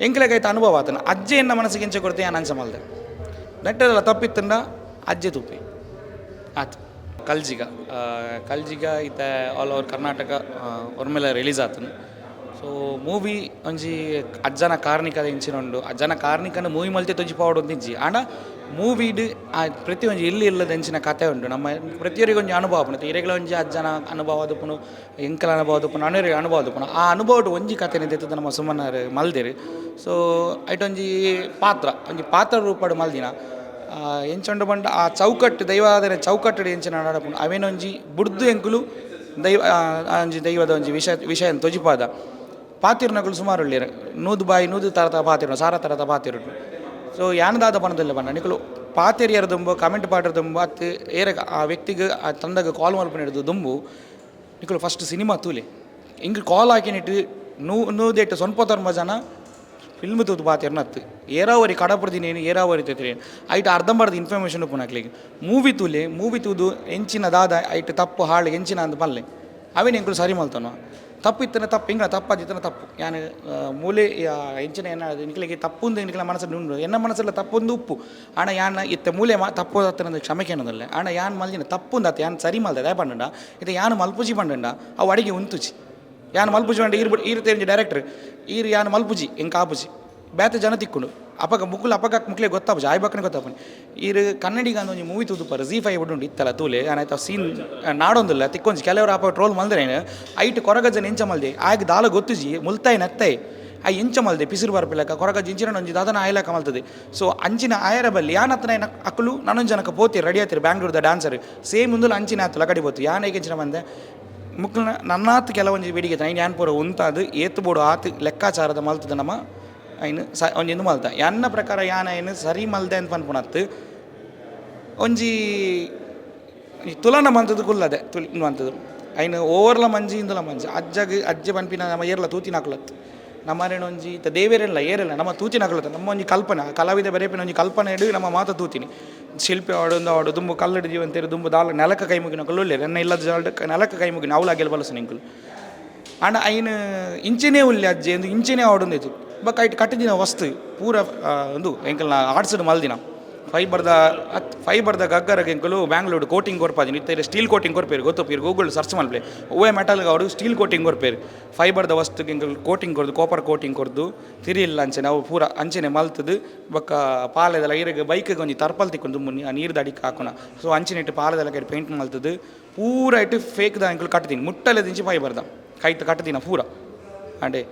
ಎಂಕ್ಲೆಗ್ ಐತ ಅನುಭವ ಆತನ. ಅಜ್ಜೆ ಎನ್ನ ಮನಸ್ಸಿಗೆ ಎಂಚ ಕೊರ್ತೆ, ಯಾನ್ ಅಂಚ ಮಲ್ದೆ. ನೆಟ್ಟೆಲ ತಪ್ಪಿತ್ತಂಡ ಅಜ್ಜೆ ತೂಪೆ ಆತ್. ಕಲ್ಜಿಗ, ಕಲ್ಜಿಗ ಇತ್ತೆ ಆಲ್ ಓವರ್ ಕರ್ನಾಟಕ ಒರ್ಮೆಲ ರಿಲೀಸ್ ಆತುಂಡು. ಸೊ ಮೂವಿ ಒಂಜಿ ಅಜ್ಜನ ಕಾರ್ನಿಕದ ಇಂಚಿನ ಉಂಡು. ಅಜ್ಜನ ಕಾರ್ನಿಕನ ಮೂವಿ ಮಲ್ತೆ ತೊಜಿ ಪಾವೊಡು ಇಜ್ಜಿ. ಆಂಡ ಮೂವಿಡ್ ಆ ಪ್ರತಿ ಒಂಜಿ ಇಲ್ಲು ಇಲ್ಲದ ಎಂಚಿನ ಕತೆ ಉಂಡು. ನಮ್ಮ ಪ್ರತಿಯೊರಿಗೆ ಒಂಜಿ ಅನುಭವ ಆಪುಂಡು. ಇರೆಗ್ಲ ಒಂಜಿ ಅಜ್ಜನ ಅನುಭವ ಆದುಪ್ಪುಂಡು, ಎಂಕಲ ಅನುಭವ ಆದುಪ್ಪುಂಡು, ಅಣ್ಣೆರೆಗ್ ಅನುಭವ ಆದುಪ್ಪುಂಡು. ಆ ಅನುಭವಡ್ ಒಂಜಿ ಕತೆನ್ ದೆತ್ತುದು ನಮ್ಮ ಸುಮನ್ನರ್ ಮಲ್ದೆರ್. ಸೊ ಐಟೊಂಜಿ ಪಾತ್ರ, ಒಂಜಿ ಪಾತ್ರ ರೂಪಡ್ ಮಲ್ದಿನ. ಎಂಚ ಉಂಡು ಪಂಡ, ಆ ಚೌಕಟ್ಟು, ದೈವಾರಾಧನೆ ಚೌಕಟ್ಟುಡು ಎಂಚಿನ ನಡಪುಂಡು, ಅವೆನೊಂಜಿ ಬುಡ್ದು ಎಂಕುಲು ದೈವ ಒಂಜಿ ದೈವದ ಒಂಜಿ ವಿಷಯ ವಿಷಯ ತೊಜಿಪಾದ. ಪಾತಿರ್ನಕುಲು ಸುಮಾರು ಉಳ್ಳೇರು. ನೂದು ಬಾಯಿ ನೂದು ತರತ ಪಾತಿರು, ಸಾರ ತರತ ಪಾತಿರು. ಸೊ ಯಾನ್ ದಾದ ಪನೊಂದುಲ್ಲೆ ಪಂಡ, ನಿಕುಲು ಪಾತೆರಿಯರ ದುಂಬು, ಕಮೆಂಟ್ ಪಾಡ್ರ ದುಂಬು, ಅತ್ ಏರೆಗ್ ಆ ವ್ಯಕ್ತಿಗ್, ಆ ತಂಡಗ್ ಕಾಲ್ ಮಲ್ಪುನ ದುಂಬು ನಿಕುಲು ಫಸ್ಟ್ ಸಿನಿಮಾ ತೂಲೆ. ಎಂಕ್ ಕಾಲ್ ಹಾಕಿನಿಟ್ಟು ನೂದೆಟ್ ಸೊನ್ಪತೊರ್ಂಬ ಜನ ಫಿಲ್ಮ್ ತೂದು ಪಾತೆರ್ನತ್ತು. ಏರಾವರಿ ಕಡಪುರ್ದಿನೇನು, ಏರಾವರಿ ತೂತಿರಿ, ಐಟ್ ಅರ್ಧಂಬರ್ಧ ಇನ್ಫಾರ್ಮೇಷನ್ ಉಪ್ಪುನ ಅಕ್ಲೆಗ್. ಮೂವಿ ತೂಲೆ. ಮೂವಿ ತೂದು ಎಂಚಿನ ದಾದ ಐಟ್ ತಪ್ಪು ಹಾಳು ಎಂಚಿನ ಅಂದ್ ಪಲ್ಲೆ. ಅವೇನು ಎಂಕುಲು ಸರಿ ಮಲ್ತೊನ. ತಪ್ಪು ಇತ್ತನ ತಪ್ಪು, ಎಂಕ್ಲ ತಪ್ಪಾದಿತ್ತನ ತಪ್ಪು. ಯಾನ್ ಮೂಲೆ ಎಂಚಿನ ಎನ್ನ ನಿಕ್ಲೆಗೆ ತಪ್ಪುಂದು ನಿಕ್ಲೆ ಮನಸ್ಸು ಉಂಡು. ಎನ್ನ ಮನಸ್ಸಲ್ಲ ತಪ್ಪೊಂದು ಉಪ್ಪು. ಆಂಡ ಯಾನ್ ಇತ್ತೆ ಮೂಲೆ ಮಾ ತಪ್ಪು ಅತ್ತನ ಕ್ಷಮೆ ಕೇನೋದಲ್ಲೆ. ಆಂಡ ಯಾನ್ ಮಲ್ದಿನ ತಪ್ಪುಂದು ಅತ್ತ, ಯಾನ್ ಸರಿ ಮಲ್ದೆ. ದಾಯೆ ಪಂಡಂಡ, ಇತ್ತೆ ಯಾನ್ ಮಲ್ಪುಜಿ ಪಂಡಂಡ ಅವು ಅಡಿಗೆ ಉಂತುಜಿ. ಯಾನ್ ಮಲ್ಪುಜಿ ಪಂಡ, ಈರ್ ಈರ್ ತೆರಿಂಜಿ ಡೈರೆಕ್ಟರ್ ಈರ್. ಯಾನ್ ಮಲ್ಪುಜಿ, ಎಂಕ್ ಆಪುಜಿ, ಬೇತೆ ಜನ ತಿಕ್ಕುಂಡು. ಅಪಗ ಮುಕುಲು ಅಪಗ ಮುಕ್ಲೆ ಗೊತ್ತಾಪುಜಿ, ಆಯ್ ಬಕ್ಕನೆ ಗೊತ್ತಾಪುಂಡು. ಈರ್ ಕನ್ನಡಿಗ ಒಂಜಿ ಮೂವಿ ತೂದುಪಾರ, ಜೀ 5 ಉಂಡು ಇತ್ತಲ್ಲ, ತೂಲೆ. ಆಯ್ತು, ಸೀನ್ ನಾಡೊಂದುಲ್ಲ ತಿಕ್ಕೊಂಜಿ. ಕೆಲವರು ಅಪ ಟ್ರೋಲ್ ಮಲ್ದ್ರೆ, ಐಟ್ ಕೊರಗಜ್ಜನ ಎಂಚ ಮಲ್ದೆ? ಆಯ್ಗ್ ದಾಲ ಗೊತ್ತುಜಿ, ಮುಲ್ತಾಯಿ ನೆತ್ತಾಯಿ. ಆ ಎಂಚ ಮಲ್ದೆ? ಪಿಸಿರು ಬರ್ಪಿಲಕ ಕೊರಗಜ್ಜ ಇಂಚಿನ ಒಂಜಿ ದಾದನ ಆಯ್ಲಕ ಮಲ್ತದೆ. ಸೊ ಅಂಚಿನ ಆಯರ ಬಲ್ಲಿ ಯಾನ್ ಅತ್ತನ ಅಕುಲು ನನೊಂಜಿ ಜನಕ ಪೋತಿ ರೆಡಿ ಆಯ್ತಿರು. ಬ್ಯಾಂಗ್ಳೂರ್ದ ಡ್ಯಾನ್ಸರ್ ಸೇಮ್ ಮುಂದುಲ ಅಂಚಿನ ಆತು ಲಕಡಿ ಪೋತು. ಯಾನ್ ಏಕೆಂಚಿನ ಬಂದೆ ಮುಕ್ಲ ನನ್ನಾತ್ ಕೆಲವೊಂಜಿ ಬೇಡಿಕೆ ಐನ್ ಯಾನ್ ಪೂರ ಉಂತಾದು ಏತ್ ಬೋಡು ಆತ್ ಲೆಕ್ಕಾಚಾರದ ಮಲ್ತದ. ನಮ್ಮ ಐನ್ ಸ ಒಂಜಿ ಇಂದು ಮಲ್ತ. ಎನ್ನ ಪ್ರಕಾರ ಯಾನ್ ಐನ್ ಸರಿ ಮಲ್ದೆ ಅಂತ ಪನ್ಪುನತ್ತು. ಒಂಜಿ ಈ ತುಲನ ಮಂತದ್ದು ಕುಲ್ಲದೆ ತುಲಿ ಮಂತದ್ದು. ಐನ್ ಓವರ್ಲ ಮಂಜಿ, ಇಂದುಲ ಮಂಜಿ. ಅಜ್ಜಗ್ ಅಜ್ಜೆ ಪನ್ಪಿನ ನಮ್ಮ ಏರ್ಲ ತೂತಿನಕುಲತ್ತು. ನಮ್ಮನೇನ ಒಂಜಿ ಇತ್ತ ದೇವೆರೆಲ್ಲ ಏರೆಲ್ಲ ನಮ್ಮ ತೂತಿನಕುಲತ್ತು. ನಮ್ಮ ಒಂಜಿ ಕಲ್ಪನೆ, ಆ ಕಲಾವಿದ ಬರೆಪಿನ ಒಂಜಿ ಕಲ್ಪನೆ ಇಡು. ನಮ್ಮ ಮಾತ ತೂತಿನಿ. ಶಿಲ್ಪಿ ಆವಡು, ಒಂದು ಆವಡು, ದುಂಬು ಕಲ್ಲಡು ಜೀವಂತೇರು. ದುಂಬು ದಾಲ ನೆಲಕ ಕೈ ಮುಗಿನಕುಲು ಉಲ್ಲೆರ್. ಎನ್ನ ಇಲ್ಲದ ಜಾಲ್ಡ್ ನೆಲಕ ಕೈ ಮುಗಿನ ಅವ್ಲಾಗೆಲ್ ಬಲಸು ನಿಂಕುಲು. ಆಂಡ ಐನ್ ಇಂಚೆನೇ ಉಲ್ಲೆ ಅಜ್ಜೆ ಎಂದು ಇಂಚೆನೇ ಆವಡೊಂದಿತ್ತು. ಬೊಕ್ಕ ಐಟ್ ಕಟ್ಟಿದಿನ ವಸ್ತು ಪೂರ ಉಂದು ಎಂಕಲ್ನ ಆರ್ಟ್ಸ್ಡ್ ಮಲ್ದಿನ. ಫೈಬರ್ದ ಅತ್, ಫೈಬರ್ದ ಗಗ್ಗರಗ್ ಎಂಕುಲು ಬ್ಯಾಂಗ್ಳೂರ್ ಕೋಟಿಂಗ್ ಕೊರ್ಪಾದಿನಿ. ಇತ್ತೆ ಸ್ಟೀಲ್ ಕೋಟಿಂಗ್ ಕೊರ್ಪೇರು, ಗೊತ್ತುಪೀರು. ಗೂಗಲ್ ಸರ್ಚ್ ಮಲ್ಪಲೆ, ಒವ್ವೆ ಮೆಟಲ್ ಆವಡು ಸ್ಟೀಲ್ ಕೋಟಿಂಗ್ ಕೊರ್ಪೇರು. ಫೈಬರ್ದ ವಸ್ತುಗೆ ಎಂಕುಲು ಕೋಟಿಂಗ್ ಕೊರ್ದು, ಕಾಪರ್ ಕೋಟಿಂಗ್ ಕೊರ್ದು, ತಿರಿಯಿಲ್ಲ ಅಂಚನೆ ಅವು ಪೂರ ಅಂಚನೆ ಮಲ್ತದು. ಬೊಕ್ಕ ಪಾಲೆದೆಲ್ಲ ಈರೆಗ್ ಬೈಕ್ಗೆ ಒಂಜಿ ತರ್ಪಲ್ ತಿಕ್ಕೊಂಡು ಮುನ್ನಿ ಆ ನೀರ್ದ ಅಡಿಕ್ ಹಾಕುನ. ಸೊ ಅಂಚನೆ ಇಟ್ಟು ಪಾಲೆದೆಲ್ಲ ಕೈ ಪೇಂಟ್ ಮಲ್ತದು, ಪೂರ ಇಟ್ಟು ಫೇಕ್ದ ಎಂಕುಲು ಕಟ್ತೀನಿ. ಮುಟ್ಟಲೆ ದಿಂಚಿ ಫೈಬರ್ದ ಕೈತ ಕಟ್ದಿನ ಪೂರ ಅಂಡೆ.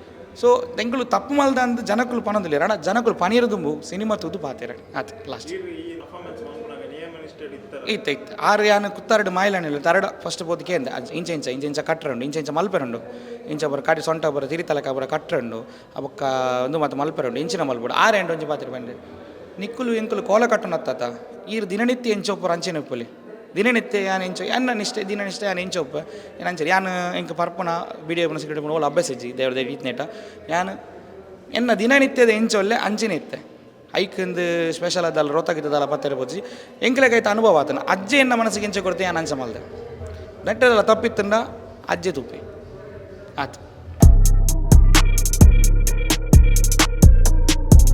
ಸೊ ಎಂಕುಲು ತಪ್ಪು ಮಲ್ದ ಅಂದ್ ಜನಕುಲು ಪನೊಂದಿಲ್ಲ. ಅಣ್ಣ, ಜನಕುಲು ಪನೀರ್ ದುಂಬು ಸಿನಿಮಾ ತೂದು ಪಾತೆರ ಆತ್ ಲಾಸ್ಟ್. ಈ ಪರ್ಫಾರ್ಮೆನ್ಸ್ ಮಲ್ಪುನಗ ನಿಯಮ ನಿಷ್ಠೆ ಇತ್ತರ? ಇತ್ತು ಇತ್ತು. ಆರು ಯಾನ್ ಕುತ್ತಾರಡು ಮಾಯಿಲನಿಲ್ಲ. ತರಡ ಫಸ್ಟ್ ಪೋದು ಕೇಂದ, ಇಂಚ ಇಂಚ ಇಂಚ ಇಂಚ ಕಟ್ಟರುಂಡು, ಇಂಚ ಇಂಚ ಮಲ್ಪೆರುಂಡು, ಇಂಚ ಬರ ಕಡಿ ಸೊಂಟ ಬರ ತಿರಿತಲಕ ಬರ ಕಟ್ಟರುಂಡು, ಅಬೊಕ್ಕ ಒಂದು ಮತ್ತೆ ಮಲ್ಪೆರುಂಡು, ಇಂಚಿನ ಮಲ್ಪಡು. ಆರು ಎಂಟು ಒಂಜಿ ಪಾತ್ರೆ ಬಂಡೆ ನಿಕ್ಕುಲು ಎಂಕುಲು ಕೋಲ ಕಟ್ಟುನತ್ತ. ಈರ್ ದಿನನಿತ್ಯ ಎಂಚೊಪ್ಪು ಅಂಚೆನೆ ಉಪ್ಪುಲಿ. ದಿನನಿತ್ಯ ಯಾನ್ ಎಂಚ ಎನ್ನ ನಿಷ್ಠೆ, ದಿನನಿಷ್ಠೆ ಯಾನ್ ಎಂಚೊಪ್ಪು ಯಾನ್ ಅಂಚೆ. ಯಾನ್ ಎಂಕ್ ಪರ್ಪುನ ಬೀಡಿ ಪುನ ಸಿಗರೇಟ್ ಪುನ ಓಲ ಅಭ್ಯಾಸ ಇಜ್ಜಿ. ದೇವ್ರ ದೇವ್ ಈತ್ನೇಟ ಯಾನ್ ಎನ್ನ ದಿನನಿತ್ಯದ ಎಂಚೊಲ್ಲೆ ಅಂಚೆನೆ ಇತ್ತೆ. ಐಕ್ಂದು ಸ್ಪೆಷಲ್ ಅದಲ್ಲ, ರೋತಾಗಿದ್ದದಲ್ಲ ಪತ್ತೆರೆ ಪೋಜಿ. ಎಂಕ್ಲೆಗ್ ಐತ ಅನುಭವ ಆತನ. ಅಜ್ಜೆ ಎನ್ನ ಮನಸ್ಸಿಗೆ ಎಂಚ ಕೊರ್ತೆ, ಯಾನ್ ಅಂಚ ಮಲ್ದೆ. ನೆಟ್ಟೆಲ್ಲ ತಪ್ಪಿತ್ತಂಡ ಅಜ್ಜೆ ತೂಪೆ ಆತು.